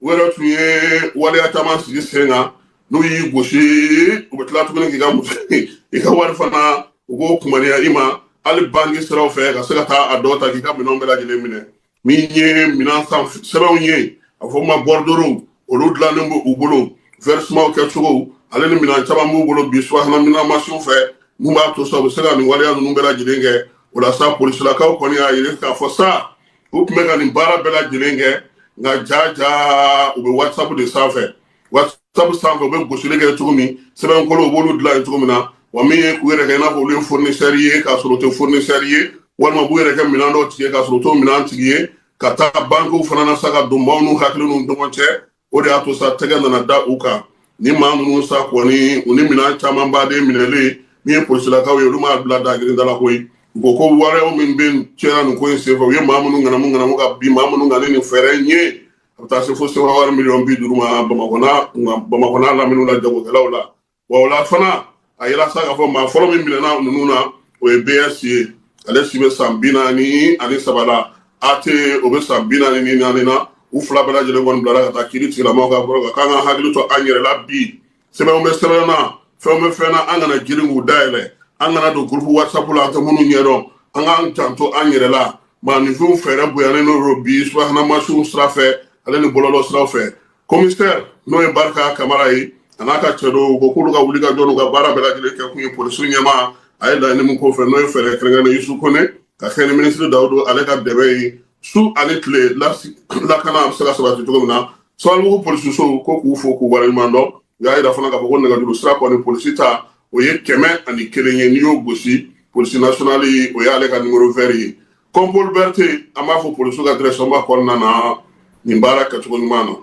u yɛrɛ tun ye waleya caman sigi sen kan. N'u y'i gosi, u bɛ tila tuguni k'i ka muso, i ka wari fana, u k'o kumaniya i ma, hali banki siraw fɛ, ka se ka taa a dɔ ta k'i ka minɛnw bɛɛ lajɛlen minɛ. Min ye minɛn san sɛbɛnw ye, a fɔ ma bordereau, olu dilannen b'u u bolo, versement kɛcogo, ale ni minɛn caman b'u bolo bi subahana minɛn masiw fɛ, mun b'a to sa u bɛ se ka nin waleya ninnu bɛɛ lajɛlen kɛ. O la sa, polisilakaw kɔni y'a yira k'a fɔ sa, u tun bɛ ka nin baara bɛɛ lajɛlen kɛ, nka ja ja, u bɛ WhatsApp de sanfɛ. WhatsApp sanfɛ, u bɛ gosili kɛ cogo min, sɛbɛnkolo, u b'olu dilan yen cogo min na. Wa min ye k'u yɛrɛ kɛ i n'a fɔ olu ye fournisseur ye k'a sɔrɔ u tɛ fournisseur ye, walima u b'u yɛrɛ kɛ minɛn dɔw tigi ye k'a sɔrɔ u t'o minɛn tigi ye, ka taa bankiw fana na sa, ka don maaw n'u hakili n'u ɲɔgɔn cɛ. O de y'a to sa, tɛgɛ nana da u kan. Ni maa ninnu sa kɔni, u ni minɛn caman baden minɛlen, min ye polisilakaw ye, olu m'a bila dagirinda la koyi. U ko ko wariw min bɛ tiɲɛna nin ko in senfɛ, u ye maa minnu ŋanamu ŋanamu ka bin maa minnu kan ni nin fɛɛrɛ in ye, a bɛ taa se fo sefa wari miliyɔn 50 ma Bamakɔ n'a laminiw la, jagokɛlaw la. Wa o la fana, a yira sa k'a fɔ maa fɔlɔ min minɛna ninnu na, o ye BS ye, ale si bɛ san 43 la. AT, o bɛ san 44 na. U fila bɛɛ lajɛlen kɔni bilara ka taa kiiri tigilamɔgɔw ka bolo kan. K'an ka hakili to an yɛrɛ la bi. Sɛbɛnw bɛ sɛbɛn na, fɛnw bɛ fɛn na, an kana girin k'u dayɛlɛ, an kana don groupe WhatsApp la an tɛ minnu ɲɛdɔn. An k'an janto an yɛrɛ la. Maaninfinw fɛɛrɛ bonyanen don bi subahana mansinw sira fɛ, ale ni bɔlɔlɔ siraw fɛ. Commissaire, n'o ye Barika Kamara ye, a n'a ka cɛ dɔw ko k'olu ka wuli ka jɔ n'u ka baara bɛɛ lajɛlen kɛ kun ye, polisiw ɲɛmaa A ye laɲini min k'o fɛ, n'o ye fɛɛrɛ kɛrɛnkɛrɛnnen Yusu Kone ka kɛ ni minisiri Dawudu ale ka dɛmɛ ye, su ani tile lakana bɛ se ka sabati cogo min na. Sabalibugu polisisow ko k'u fo k'u waleɲuman dɔn. U y'a yira fana k'a fɔ ko nɛgɛjuru sira kɔni, polisi ta o ye 101 ye. N'i y'o gosi, polisi nationale, o y'ale ka numéro vert ye. Kɔnpol Berete, an b'a fɔ polisiw ka direction ba kɔnɔna na nin baara kɛcogo ɲuman na.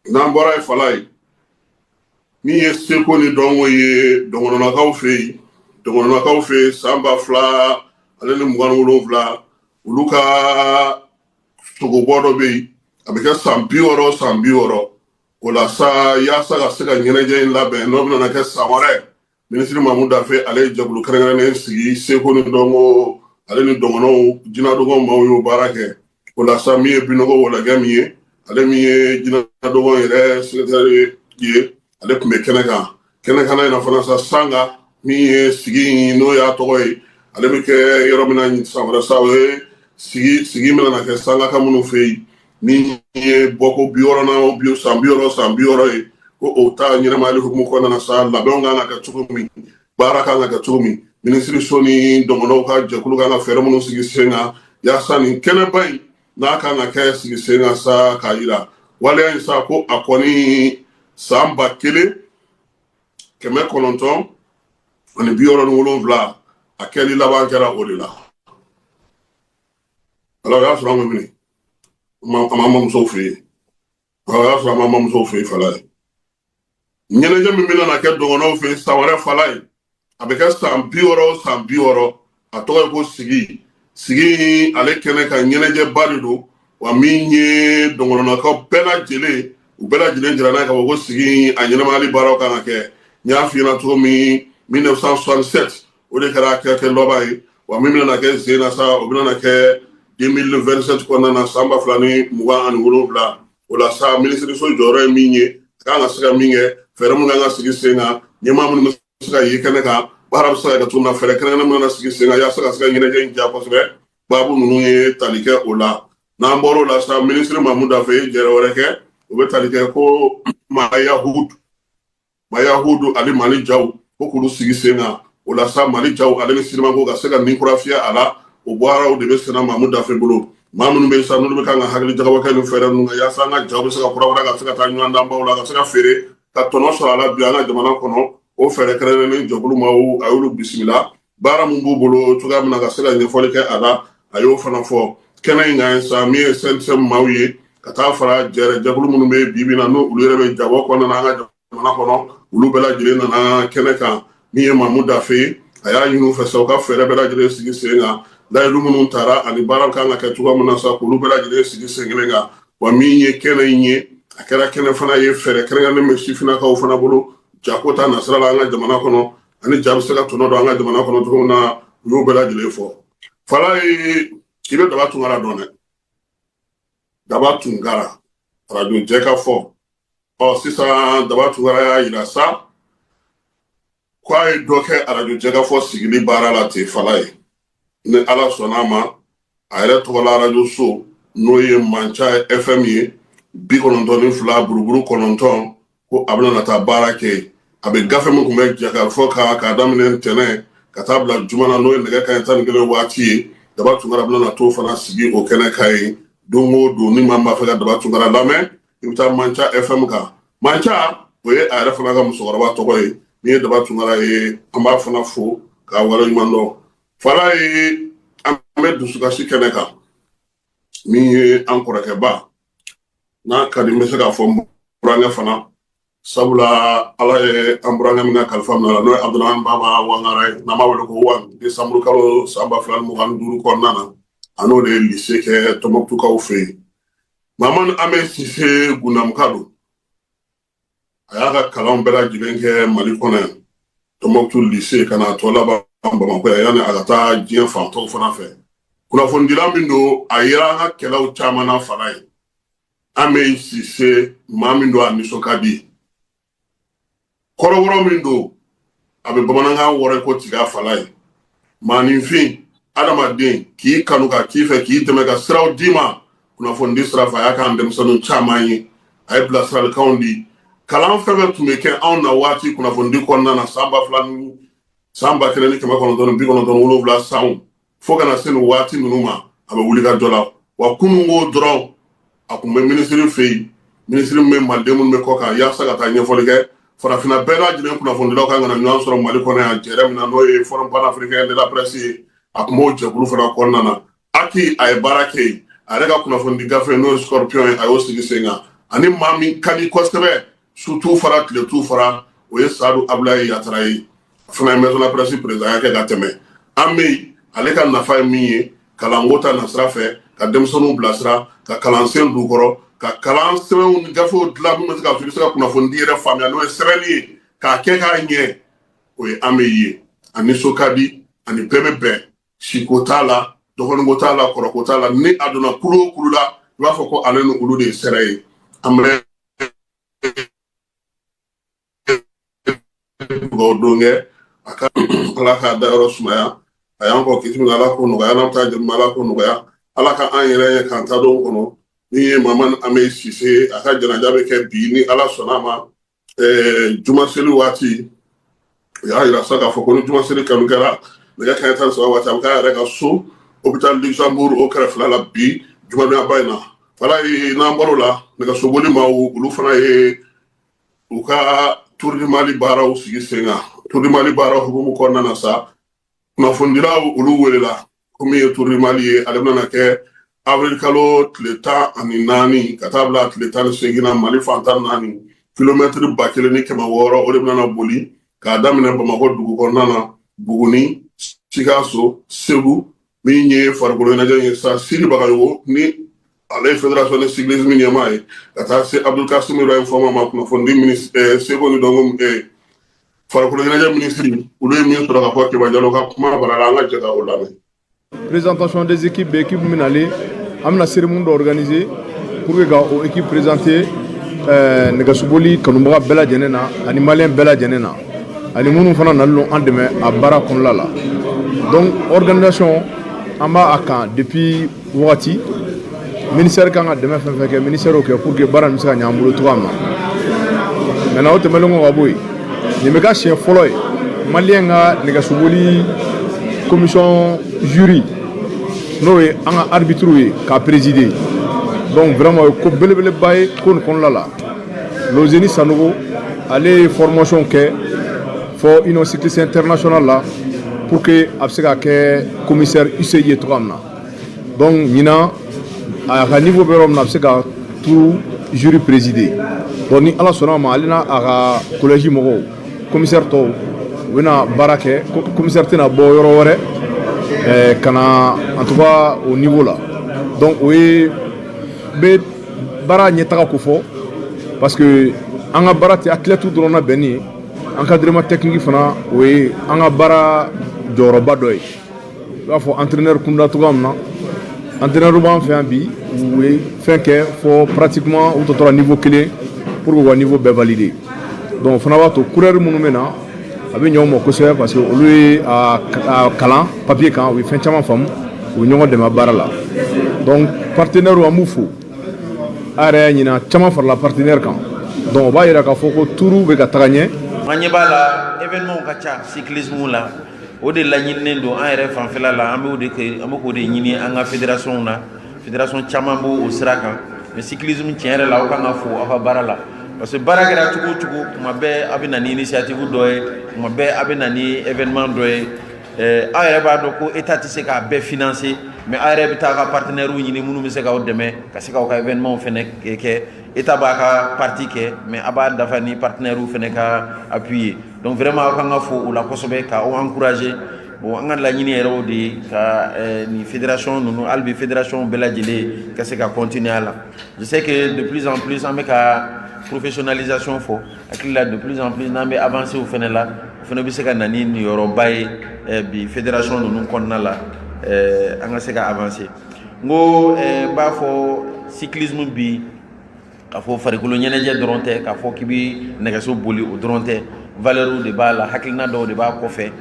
N'an bɔra yen, fala ye min ye seko ni dɔnko ye dɔgɔnɔnakaw fɛ yen, dɔgɔnɔnakaw fɛ yen, san 2027, olu ka sogobɔ dɔ bɛ yen, a bɛ kɛ san 60 san 60. O la sa, yaasa ka se ka ɲɛnajɛ in labɛn, n'o bɛna kɛ san wɛrɛ, minisiri Mamu Dafe ale ye jɛkulu kɛrɛnkɛrɛnnen sigi seko ni dɔnko ale ni dɔgɔnɔw jinadɔgɔ maaw y'o baara kɛ. O la sa, min ye Binɔgɔ Wɔlɔkɛ min ye, ale min ye jinadɔgɔ yɛrɛ secrétaire ye, ale tun bɛ kɛnɛ kan. Kɛnɛ kan in na fana sa, Sanga min ye sigi in, n'o y'a tɔgɔ ye, ale bɛ kɛ yɔrɔ min na san wɛrɛ sa, o ye sigi min na kɛ Sangaka minnu fɛ yen, min ye bɔko 60nan bi, san 60 san 60 ye, ko o ta ɲɛnamayali hukumu kɔnɔna na sa, labɛnw kan ka kɛ cogo min, baara kan ka kɛ cogo min, minisiriso ni dɔgɔnɔw ka jɛkulu kan ka fɛɛrɛ minnu sigi sen kan yaasa nin kɛnɛba in n'a kan ka kɛ sigi sen kan sa, k'a yira waleya in sa ko a kɔni san 1967, a kɛli laban kɛra o de la. Alors, o y'a sɔrɔ an bɛ minɛ an m'an mamusow fɛ yen, o y'a sɔrɔ an m'an mamusow fɛ yen. Fala ye ɲɛnajɛ min bɛna kɛ dɔgɔnɔw fɛ yen san wɛrɛ, fala ye, a bɛ kɛ san 60 san 60, a tɔgɔ ye ko sigi. Sigi ale kɛnɛ ka ɲɛnajɛba de don wa, min ye dɔgɔnɔnakaw bɛɛ lajɛlen, u bɛɛ lajɛlen jira n'a ye k'a fɔ ko sigi a ɲɛnamayali baaraw kan ka kɛ. N y'a f'i ɲɛna cogo min, 1967, o de kɛra kɛ laban ye wa. Min bɛna kɛ sen na sa, o bɛna kɛ 2027 kɔnɔna na, san 2027. O la sa, minisiriso jɔyɔrɔ ye min ye, a kan ka se ka min kɛ, fɛɛrɛ min kan ka sigi sen kan, ɲɛmaa minnu bɛ se ka ye kɛnɛ kan, baara bɛ se ka kɛ cogo min na, fɛɛrɛ kɛrɛnkɛrɛnnen min na sigi sen kan yaasa ka se ka ɲɛnajɛ in diya kosɛbɛ, baabu ninnu ye tali kɛ o la. N'an bɔr'o la sa, minisiri Mamu Dafe ye jɛrɛ wɛrɛ kɛ, o bɛ tali kɛ ko Mayahudu ani Mali jaw, ko k'olu sigi sen kan. O la sa, Mali jaw ale ni sinimako ka se ka nin kura fiyɛ a la, o baaraw de bɛ senna Mamu Dafe bolo. Maa minnu bɛ yen sa, n'olu bɛ kan ka hakili jagabɔ kɛ nin fɛɛrɛ ninnu kan yaasa an ka jaw bɛ se ka kura wɛrɛ ka se ka taa ɲɔgɔn danbaw la, ka se ka feere ka tɔnɔ sɔrɔ a la bi an ka jamana kɔnɔ, o fɛɛrɛ kɛrɛnkɛrɛnnen jɛkulu maaw, a y'olu bisimila. Baara min b'u bolo cogoya min na ka se ka ɲɛfɔli kɛ a la, a y'o fana fɔ kɛnɛ in kan sa. Min ye CNSM maaw ye, ka taa fara jɛrɛ jɛkulu minnu bɛ bi bi in na, n'olu yɛrɛ bɛ jabɔ kɔnɔna na an ka jamana kɔnɔ, olu bɛɛ lajɛlen nana kɛnɛ kan. Min ye Mamu Dafe ye, a y'a ɲini u fɛ sa, u ka fɛɛrɛ bɛɛ lajɛlen sigi sen kan, layidu minnu tara ani baara kan ka kɛ cogoya min na sa, k'olu bɛɛ lajɛlen sigi sen kelen kan wa. Min ye kɛnɛ in ye, a kɛra kɛnɛ fana ye, fɛɛrɛ kɛrɛnkɛrɛnnen bɛ sifinnakaw fana bolo jako ta nasira la an ka jamana kɔnɔ, ani ja bɛ se ka tɔnɔ don an ka jamana kɔnɔ cogo min na, u y'o bɛɛ lajɛlen fɔ. Fala ye, i bɛ Daba Tunkara dɔn dɛ, Daba Tunkara, arajo jɛ ka fɔ. Ɔ sisan, Daba Tunkara y'a yira sa ko a ye dɔ kɛ arajo jɛ ka fɔ sigili baara la ten. Fala ye, ni Ala sɔnna a ma, a yɛrɛ tɔgɔla arajo so, n'o ye Manca FM ye, 92 buruburu 9, ko a bɛna taa baara kɛ. A bɛ gafe min tun bɛ jɛ ka fɔ k'a daminɛ ntɛnɛn ka taa bila juma na, n'o ye nɛgɛ kanɲɛ 11 waati ye, Daba Tunkara bɛna t'o fana sigi o kɛnɛ kan ye don o don. Ni maa min b'a fɛ ka Daba Tunkara lamɛn, i bɛ taa Manca FM kan. Manca, o ye a yɛrɛ fana ka musokɔrɔba tɔgɔ ye. Min ye Daba Tunkara ye, an b'a fana fo k'a waleɲuman dɔn. Fala ye, an bɛ dusukasi kɛnɛ kan. Min ye an kɔrɔkɛba, n'a ka di n bɛ se k'a fɔ n burankɛ fana, sabula Ala ye an burankɛ min ka kalifa minɛ la, n'o ye Abudulayi Baba Wangara ye, n'an b'a wele ko Wan, desanburu kalo san 2025 kɔnɔna na, a n'o de ye lycée kɛ Tɔnbɔkutukaw fɛ yen. Mamani Ame Sise Gundamuka don. A y'a ka kalanw bɛɛ lajɛlen kɛ Mali kɔnɔ yan, Tɔnbɔkutu lycée, ka na tɔ laban Bamakɔ yan, yanni a ka taa diɲɛ fan tɔw fana fɛ. Kunnafonidila min don, a yera an ka kɛlɛw caman na. Fala ye, Ame Sise, maa min don, a nisɔn ka di, kɔrɔbɔrɔ min don, a bɛ bamanankan wɔrɔ ko tiga. Fala ye, maaninfin adamaden k'i kanu ka k'i fɛ, k'i dɛmɛ ka siraw d'i ma kunnafonidi sira fɛ, a y'a k'an denmisɛnninw caman ye, a ye bilasiralikanw di. Kalan fɛn fɛn tun bɛ kɛ anw na waati kunnafonidi kɔnɔna na san ba fila ni San 1997 sanw fo ka na se nin waati ninnu ma, a bɛ wuli ka jɔ la. Wa kunun ko dɔrɔn, a tun bɛ minisiri fɛ yen, minisiri min bɛ maliden minnu bɛ kɔ kan, yaasa ka taa ɲɛfɔli kɛ. Farafinna bɛɛ lajɛlen kunnafonidilaw kan ka na ɲɔgɔn sɔrɔ Mali kɔnɔ yan jɛrɛ min na, n'o ye Forum panafricain de la presse ye, a tun b'o jɛkulu fana kɔnɔna na. Aki a ye baara kɛ yen, a yɛrɛ ka kunnafonidi gafe, n'o ye Scorpion ye, a y'o sigi sen kan. Ani maa min ka di kosɛbɛ, su t'u fara, tile t'u fara, o ye Sadu Abulayi Yatara ye. A fana ye maison de la presse président kɛ ka tɛmɛ. An bɛ yen, ale ka nafa ye min ye kalanko ta nasira fɛ, ka denmisɛnninw bilasira, ka kalansen d'u kɔrɔ, ka kalan sɛbɛnw ni gafew dilan min bɛ se ka i bɛ se ka kunnafonidi yɛrɛ faamuya, n'o ye sɛbɛnni ye, k'a kɛ k'a ɲɛ, o ye an bɛ ye. A nisɔn ka di, ani bɛɛ bɛ bɛn, siko t'a la, dɔgɔninko t'a la, kɔrɔko t'a la. Ni a donna kulu o kulu la, i b'a fɔ ko ale ni olu de ye sɛrɛ ye. An bɛ dugawu don kɛ a ka, Ala k'a dayɔrɔ sumaya. A y'an kɔ kisi min, Ala k'o nɔgɔya. N'an taa jɛmu, Ala k'o nɔgɔya. Ala ka an yɛrɛ ye k'an ta don kɔnɔ. Ni ye Mamani Ame Sise, a ka janaja bɛ kɛ bi, ni Ala sɔnna a ma, jumaseli waati. U y'a yira sa k'a fɔ ko ni jumaseli kanu kɛra nɛgɛ kanɲɛ 13 waati, a bɛ k'a yɛrɛ ka so, hôpital Luxembourg, o kɛrɛfɛla la, bi jumadonyaba in na. Fala ye, n'an bɔr'o la, nɛgɛsoboli maaw, olu fana ye u ka Tour du Mali baaraw sigi sen kan. Tour du Mali baaraw hukumu kɔnɔna na sa, kunnafonidilaw olu welela. Ko min ye Tour du Mali ye, ale bɛna kɛ avril kalo tile 14 ka taa bila tile 18 na, Mali fan 14, kilomɛtiri 1600, o de bɛna boli k'a daminɛ Bamakɔ dugu kɔnɔna na, Buguni, Sikaso, Segu. Min ye farikolo ɲɛnajɛ ye sa, Sidi Bagayogo, ni ale ye fédération de cyclisme ɲɛmaa ye, ka taa se Abdulkasim Ibrahim Fɔma ma, kunnafonidi ministre, seko ni dɔnko farikolo ɲɛnajɛ minisiri, olu ye min sɔrɔ ka fɔ Keba Jalo ka kuma bara la, an ka jɛ ka o lamɛn. Présentation des équipes bɛ équipe min nalen, an bɛna cérémonie dɔ organiser pour que ka o équipe présenter nɛgɛsoboli kanubaga bɛɛ lajɛlen na, ani maliyɛn bɛɛ lajɛlen na, ani minnu fana nalen don an dɛmɛ a baara kɔnɔna la. Donc organisation, an b'a a kan depuis wagati. Ministère kan ka dɛmɛ fɛn fɛn kɛ, ministère y'o kɛ pour que baara nin bɛ se ka ɲɛ an bolo cogoya min na. Maintenant, o tɛmɛnen kɔ ka bɔ yen, nin bɛ ka siɲɛ fɔlɔ ye maliyɛn ka nɛgɛsoboli commission jury, n'o ye an ka arbitre ye, k'a présider. Donc vraiment, o ye ko belebeleba ye ko nin kɔnɔna la. Lozeni Sanogo, ale ye formation kɛ fɔ Union cycliste internationale la pour que a bɛ se ka kɛ commissaire UCI ye cogoya min na. Donc ɲinan, a ka niveau bɛ yɔrɔ min na, a bɛ se ka tour jury présider. Donc ni Ala sɔnna a ma, ale n'a a ka collège mɔgɔw, commissaire tɔw, u bɛna baara kɛ. Commissaire tɛna bɔ yɔrɔ wɛrɛ ka na, en tout cas au niveau la. Donc o ye bɛ baara ɲɛtaga ko fɔ, parce que an ka baara tɛ athlète dɔrɔn na bɛnni ye. Encadrement technique fana, o ye an ka baara jɔyɔrɔba dɔ ye. I b'a fɔ entraîneur kunda cogoya min na, entraîneur b'an fɛ yan bi, u ye fɛn kɛ fɔ pratiquement u tɔ tora niveau kelen pour que u ka niveau bɛɛ valider. Donc o fana b'a to coureur minnu bɛ na, a bɛ ɲɛ u ma kosɛbɛ, parce que olu ye a kalan papier kan, u ye fɛn caman faamu, u bɛ ɲɔgɔn dɛmɛ baara la. Donc partenaire, an b'u fo. A yɛrɛ y'a ɲina, caman farala partenaire kan. Donc o b'a yira k'a fɔ ko tour bɛ ka taga ɲɛ. An ɲɛ b'a la, événement ka ca cyclisme la. O de laɲininen don an yɛrɛ fanfɛla la. An b'o de kɛ, an bɛ k'o de ɲini an ka fédération na. Fédération caman b'o o sira kan, mais cyclisme, tiɲɛ yɛrɛ la, aw kan ka fo aw ka baara la, parce que baara kɛra cogo o cogo, tuma bɛɛ a bɛ na ni initiative dɔ ye, tuma bɛɛ a bɛ na ni événement dɔ ye. Aw yɛrɛ b'a dɔn ko état tɛ se k'a bɛɛ financer, mais aw yɛrɛ bɛ taa ka partenaires ɲini minnu bɛ se k'aw dɛmɛ ka se k'aw ka événement fɛnɛ kɛ. État b'a ka partie kɛ, mais a b'a dafa ni partenaires fɛnɛ ka appui ye. Donc vraiment, aw kan ka fo o la kosɛbɛ, k'aw encourager. Bon, an ka laɲini yɛrɛ o de ye ka nin fédération ninnu, hali bi fédération bɛɛ lajɛlen ka se ka continuer a la. Je sais que de plus en plus, an bɛ ka professionnalisation fɔ. Hakili la, de plus en plus, n'an bɛ avancer o fɛnɛ la, o fɛnɛ bɛ se ka na ni niyɔrɔba ye bi fédération ninnu kɔnɔna la, an ka se ka avancer. N ko n b'a fɔ cyclisme bi, k'a fɔ farikolo ɲɛnajɛ dɔrɔn tɛ, k'a fɔ k'i bɛ nɛgɛso boli, o dɔrɔn tɛ. Valeur de b'a la, hakilina dɔw de b'a kɔfɛ.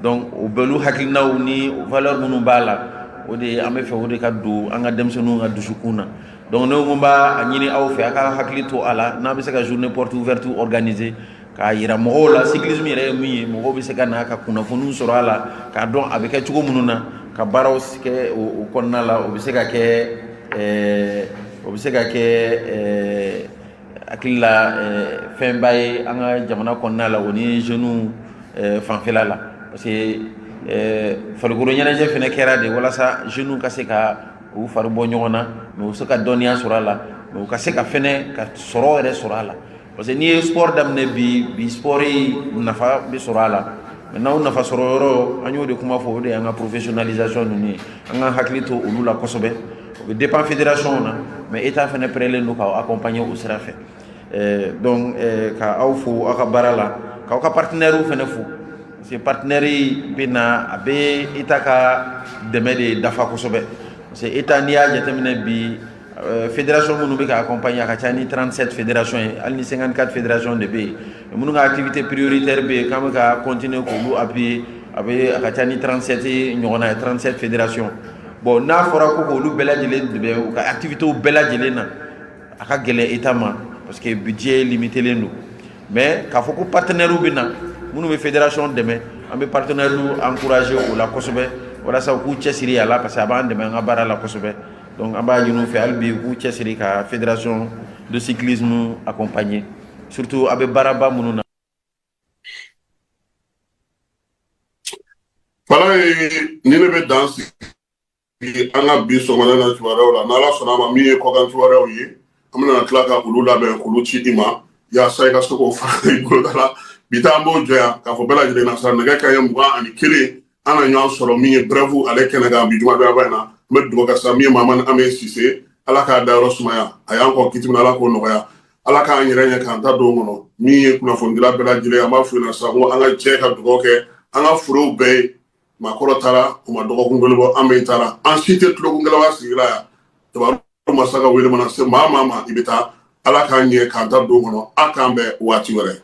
Donc o bɛɛ hakilinaw ni valeur minnu b'a la, o de an bɛ fɛ o de ka don an ka denmisɛnninw ka dusukun na. Donc ne ko n b'a ɲini aw fɛ, a ka hakili to a la, n'a bɛ se ka journée porte ouverte organiser. K'a yira mɔgɔw la cyclisme yɛrɛ ye min ye, mɔgɔw bɛ se ka na ka kunnafoniw sɔrɔ a la, k'a dɔn a bɛ kɛ cogo minnu na, ka baaraw kɛ o kɔnɔna la. O bɛ se ka kɛ hakili la fɛnba ye an ka jamana kɔnɔna la, o ni jeunes fanfɛla la, parce que farikolo ɲɛnajɛ fɛnɛ kɛra de walasa jeunes ka se ka u fari bɔ ɲɔgɔn na, mais u bɛ se ka dɔnniya sɔrɔ a la, mais u ka se ka fɛnɛ ka sɔrɔ yɛrɛ sɔrɔ a la, parce que n'i ye sport daminɛ bi bi, sport nafa bɛ sɔrɔ a la. Maintenant, o nafa sɔrɔ yɔrɔ, an y'o de kuma fɔ, o de y'an ka professionnalisation ninnu ye. An ka hakili to olu la kosɛbɛ. O bɛ dépend fédération na, mais état fɛnɛ prêt don k'aw accompagner o sira fɛ. Donc ka aw fo aw ka baara la, k'aw ka partenaires fɛnɛ fo, parce que partenaire bɛ na, a bɛ état ka dɛmɛ de dafa kosɛbɛ, parce que état, n'i y'a jateminɛ bi, fédération minnu bɛ ka accompagner, a ka ca ni 37 fédération ye, hali ni 54 fédération de bɛ yen. Minnu ka activité prioritaire bɛ yen k'an bɛ ka continuer k'olu appuyer, a bɛ a ka ca ni 37 ɲɔgɔnna ye, 37 fédération. Bon, n'a fɔra ko k'olu bɛɛ lajɛlen dɛmɛ u ka activités bɛɛ lajɛlen na, a ka gɛlɛn état ma, parce que budget limité len don. Mais k'a fɔ ko partenaires bɛ na minnu bɛ fédération dɛmɛ, an bɛ partenaires encourager o la kosɛbɛ, walasa u k'u cɛsiri a la, parce que a b'an dɛmɛ an ka baara la kosɛbɛ. Donc an b'a ɲini u fɛ hali bi, u k'u cɛsiri ka fédération de cyclisme accompagner, surtout a bɛ baaraba minnu na. Fala ye ni ne bɛ dan sigi an ka bi sɔgɔmada na kibaruyaw la. N'Ala sɔnna a ma, min ye kɔkan kibaruyaw ye, an bɛna tila ka olu labɛn k'olu ci i ma yaasa i ka se k'o fara i boloda la. Bi ta, an b'o jɔ yan k'a fɔ bɛɛ lajɛlen na sa, nɛgɛ kanɲɛ 21, an na ɲɔgɔn sɔrɔ min ye brève ale kɛnɛ kan bi jumadonyaba in na. N bɛ dugawu kɛ sa min ye Mamani Ame Sise, Ala k'a dayɔrɔ sumaya, a y'an kɔ kiti min, Ala k'o nɔgɔya, Ala k'an yɛrɛ ɲɛ k'an ta don kɔnɔ. Min ye kunnafonidila bɛɛ lajɛlen, an b'a f'u ɲɛna sa ko an ka jɛ ka dugawu kɛ an ka furew bɛɛ ye. Maakɔrɔ taara, u ma dɔgɔkun kelen bɔ, an bɛ taara, an si tɛ tulokun sigi la yan. Tabaru masa ka wele mana se maa maa ma, i bɛ taa. Ala k'an ɲɛ k'an ta don kɔnɔ. A k'an bɛn waati wɛrɛ.